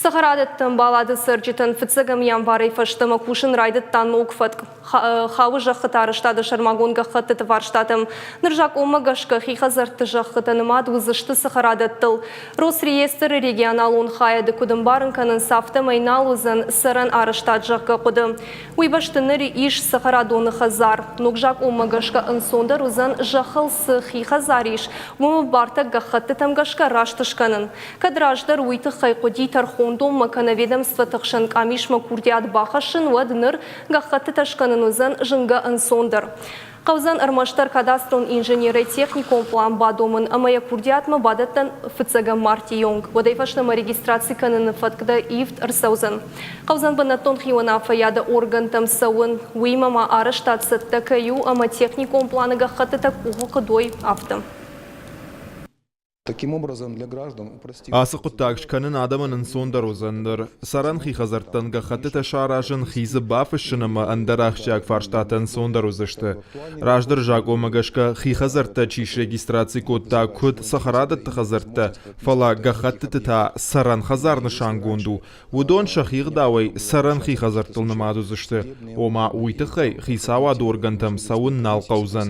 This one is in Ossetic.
Цӕхӕрадӕтты ӕмбалады цӕрджытӕн фыццӕгӕм январӕй фӕстӕмӕ кусын райдыдта ног фӕтк. Хауы зӕххыты арӕзтады сӕрмагонд гӕххӕттыты фарстатӕм. Ныр закъонмӕ гӕсгӕ хи хӕдзӕртты зӕххытӕ нымад уыдзысты цӕхӕрадӕттыл. Росреестры регионалон хайады куыд ӕмбарын кӕнынц, афтӕмӕй нал уыдзӕн цӕрӕн арӕзтад зӕгъгӕ хъуыды. Уый бӕсты ныр ис цӕхӕрадоны хӕдзар. Ног закъонмӕ гӕсгӕ ӕнцондӕр уыдзӕн зӕххыл цы хи хӕдзар ис, уымы бартӕ гӕххӕттытӕм гӕсгӕ раст скӕнын. Кӕд раздӕр уый тыххӕй хъуыди тӕрхондонмӕ кӕнӕ ведомствоты хсӕн къамисмӕ курдиат бахӕссын, уӕд ныр гӕххӕттытӕ скӕнын уыдзӕн зынгӕ ӕнцондӕр. Хъӕудзӕн ӕрмӕстдӕр кадастрон инженерӕй техникон пълан бадомын ӕмӕ йӕ курдиатмӕ бадӕттӕн фыццӕгӕм мартъийы онг. Уӕдӕй фӕстӕмӕ регистраци кӕныны фӕтк дӕр ивд ӕрцӕудзӕн. Хъӕудзӕн бынӕттон хиуынаффӕйады органтӕм цӕуын, уыимӕ ма арӕзтад цӕттӕ кӕй у ӕмӕ техникон пъланы гӕххӕттытӕ къухы куыд уой, афтӕ. Ацы хъуыддаг скӕнын адӕмӕн ӕнцондӕр уыдзӕн ныр. Цӕрӕн хи хӕдзӕрттӕн гӕххӕттытӕ саразын, хи дзы бафыссын ӕмӕ ӕндӕр ахсджиаг фарстатӕ ӕнцондӕр уыдзысты. Раздӕры закъонмӕ гӕсгӕ хи хӕдзӕрттӕ чи срегистраци кодта, куыд цӕхӕрадӕтты хӕдзӕрттӕ, фӕлӕ гӕххӕттыты та цӕрӕн хӕдзар нысангонд у, уыдон сӕхи ӕгъдауӕй цӕрӕн хи хӕдзӕрттыл нымад уыдзысты, ома уый тыххӕй хицауады органтӕм цӕуын нал хъӕудзӕн.